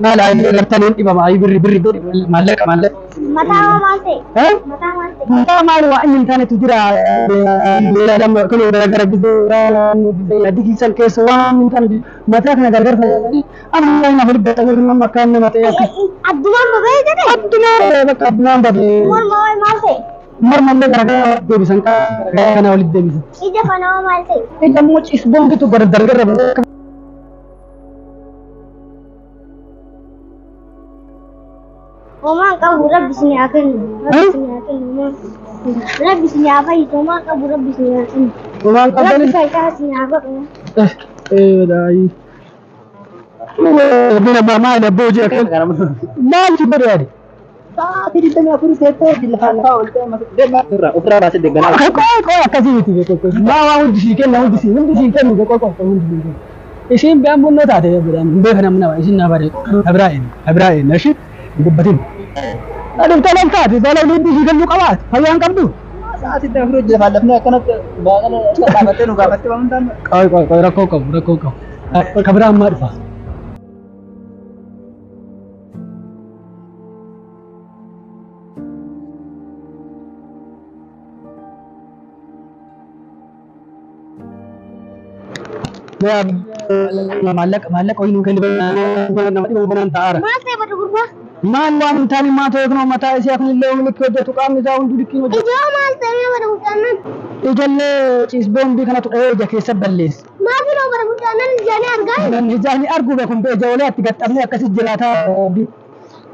Maal agartanii dhibama ayi birri birri maallaqa maallaqa. Mataa maal ta'e? Eh? Mataa maal ta'e? Mataa maal waan inni hin taanetu jira. Kun gara gisee digisan keessa waan hin taane mataa kana gargar fayyadamanii amma waan nama dhibba nama akkaan nama ta'e akka. Addumaan baba'ee jedhe? Addumaan bakka addumaan baba'ee. Morma maal ta'e? Mormallee garagara deebisan kana walitti deebisan. Ija kana maal ta'e? Ija immoo cisboonkitu gargar. Homaan qabu rabbi isin haa kennu. Rabbi isin haa kennu. Rabbi isin haa fayyisu. Homaan qabu rabbi isin haa kennu. Homaan qabdan. Rabbi fayyaa isin haa godhu. Eh daayi. Bina maal abboo hojii akka maal si barbaade? Sa'aatii 24 teessee lafaan lafaa ol ta'e deemaa ofirraa baasee deegganaa. Qoy qoy akkasii miti beeku. Maa waa hundi sii kenna hundi sii hundi sii kennu qoy qoy hundi sii kennu. Isiin biyaan bunnoo taate hin beekan namni nama isin na bare Ibraahim Ibraahim ashi dubbatin. Aduu talaan taate talaan hundi sii kennuu qabaate fayyaan qabdu. Sa'aatii 24 lafaan lafnee akkanatti baaqana dhaabattee nu gaafattee waan hundaa. Qoy qoy qoy rakkoo qabu rakkoo qabu. Kabira ammaa dhufa. Maallaqa maallaqa wayii nuu kenni nama dhiboo banaan ta'aara. Maal ta'e bada gurbaa? Maal waan hin taane maa ta'e kunoo mataa isii kun illee likkii hojjetu qaamni isaa hunduu likkii hojjetu. Ijoo maal ta'e mee bada guddaanan? Ijallee ciisboombii kanatu dha'ee ija keessa balleessa. Maal kunoo bada guddaanan ijaanii argaa? Namni ijaanii arguu beekun ija walii atti gaxxamnee akkasi jiraataa.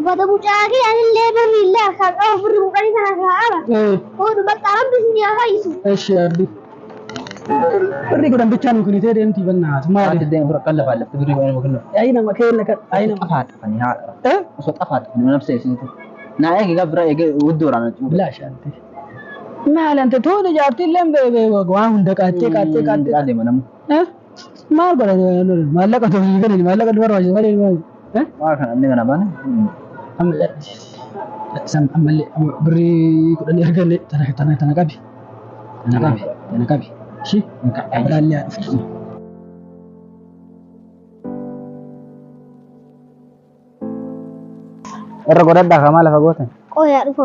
Bada mucaa kee anillee birri illee harkaan qabu birri muqanii sana harkaa qaba. Hodhu bakka rabbi isin haa fayyisu. Eshi abbi. Birri godhan bichaan nu kenitee deemtii bannaatu maali? Sa'aatii 24 akka lafaan lafti birrii godhan kennu. Ayi nama kenna kan ayi nama. Xafaa xafanii haadha. Eh? Osoo xafaa xafanii mana seesitu. Naa eege gaafa bira eege hudduu waraana cuubu. Bilaash ante. Maal ante tuuni jaartiin illee waan hunda qaattee qaattee qaattee. Deema namni. Eh? Maal godhan maallaqa tokko kennan maallaqa nu barbaachisa malee maal? Eh? Waa kana inni kana baane. Ammallee birrii kudhan erganne tana tana tana qabi. Tana qabi tana qabi. Shi laallee haa dhuftu. Irra godhadhaa kamaa lafa gootan. Qoyaa dhufu.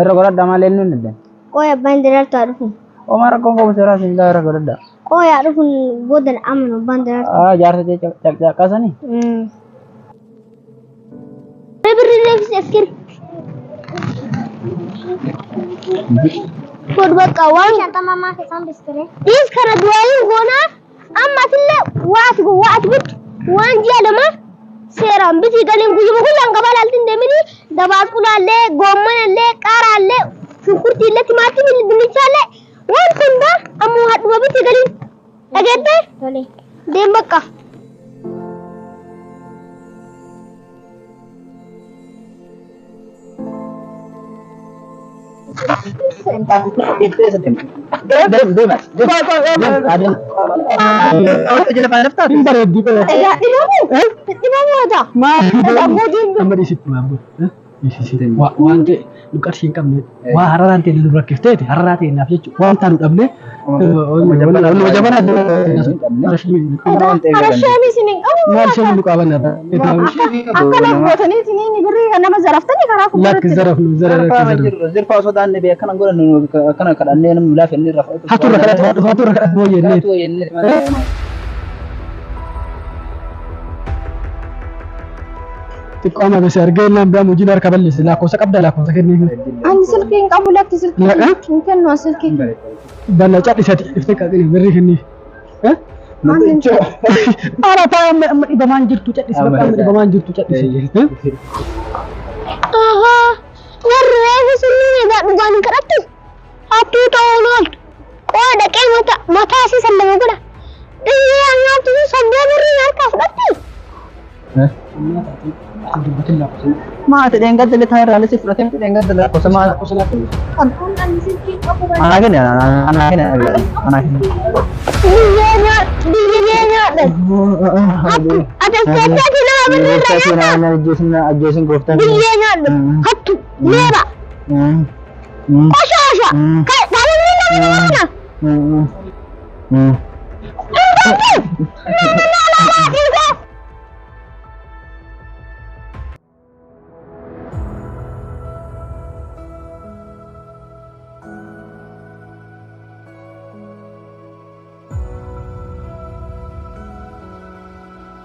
Irra godhadhaa maal eenyuun danda'an? Qoya abbaan daraartu haa dhufu. Homaa rakkoon qabu seeraa siin irra godhadhaa. Qoyaa dhufu booda amanu abbaan daraartu. Ah jaarsa caccaqasanii. Birri reefis eskin. Hodhu bakka waan. Shantama maa keessaan biskire. Dhiis kana du'aayin goonaa ammatillee waati waati bittu waan ji'a lama seeraan bitii galiin guyyuma guyyaan gabaa laaltiin deemini dabaasqulaallee goommanallee qaaraallee shunkurtiillee timaatimii dinnichaallee waan hundaa ammoo hadhuma bitii galiin dhageette deem bakka. Deem deem deem. Hin bareeddi qola. Egaa dhibamu dhibamu haa Maal? Egaa Amma dhiisitti maal godhu? Waan ta'e nu qarshii hin qabne waa hararaan ta'e nu rakkifteeti hararaa ta'e naaf jechuudha waan taanu dhabne waluma jabanaa Harasheen isin hin qabu. maal isheen nu qaban Akkana gootanii isiniin birrii kan nama zaraftanii karaa lakki fuulduratti. zarafnu zara lakki zarafnu Zirfaa osoo taanne bee akkana godhan akkana kadhannee namni lafa inni irra fudhatu. haturra kadhatu haturra kadhatu wayyeennee Kadhatu wayyeennee. Xiqqoo amma bese argee naan biraa hojiin harka balleesse lakkoofsa qabda lakkoofsa kennee Ani silkii hin qabu lakki silkii Laqa? hin kennu ani silkii. Balla cadhisati iftee qaqini birrii kennee. Ara taa amma amma dhibamaan jirtu cadhisi bakka amma dhibamaan jirtu cadhisi. Ahaa warri reefu sunniin egaa dhugaan hin kadhattu hattuu ta'uu ooltu qo'a dhaqee mataa isii sallama godha dhiyyee nyaattu sun sobdee birrii harkaa fudhatti. Dubbatin lakkoofsa. Maati dheengadda taan irraa si fudhatee dheengadda lakkoofsa maal. Ani silkii qabu Anaa kenna anaa kenna anaa kenna. Biyyee nyaadhu biyyee nyaadhu. Ati as keessatti nama birrii irraa nyaata. Ajjeesin gooftaan. Biyyee nyaadhu hattu leeba qoshaasha kan inni nama nyaata. Hin qabdu. Nama